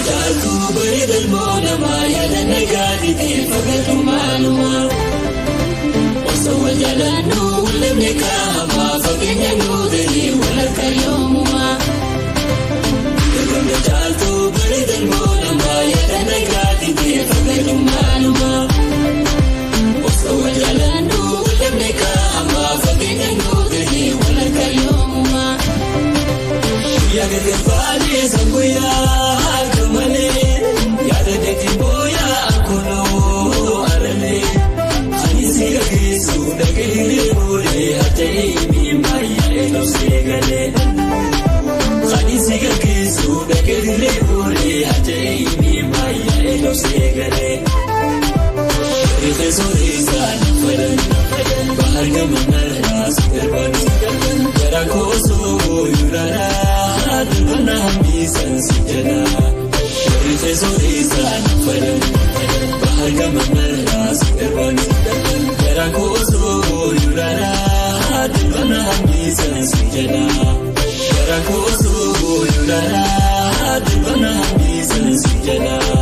Caaltuu bareeda ilmoo namaa yaada nagaatitee fagaatu maalumaa. Osoo wal jaalannu wallamne kaamaa fageenya nuutanii walakka yoomumaa. Dorgomni caaltuu bareeda ilmoo namaa yaada nagaatitee fagaatu maalumaa. Osoo wal jaalannu wallamne kaamaa fageenya nuutanii walakka yoomumaa. Guyyaa gargar baanee sanguyyaa akka malee yaada deetii booyaa akkonoo aralee ani si gaggeessu dhagee hiree boolee hatta'ee miimaayaa eegsee galee. Ani si gaggeessu dhagee hiree boolee hatta'ee miimaayaa eegsee galee. Rifeensa isaan fadan bahar gamanarraa si darban garaan koosoo yuraaraa darbana hambisan si jalaa. Rifeensa isaan fadan bahar gamanarraa si darban garaan koosoo yuraaraa darbana hambisan si jalaa. Garaan koosoo yuraaraa darbana hambisan si jalaa.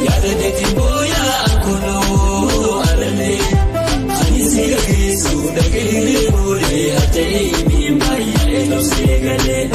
Yaada deetii booyaa akkonoo. galee.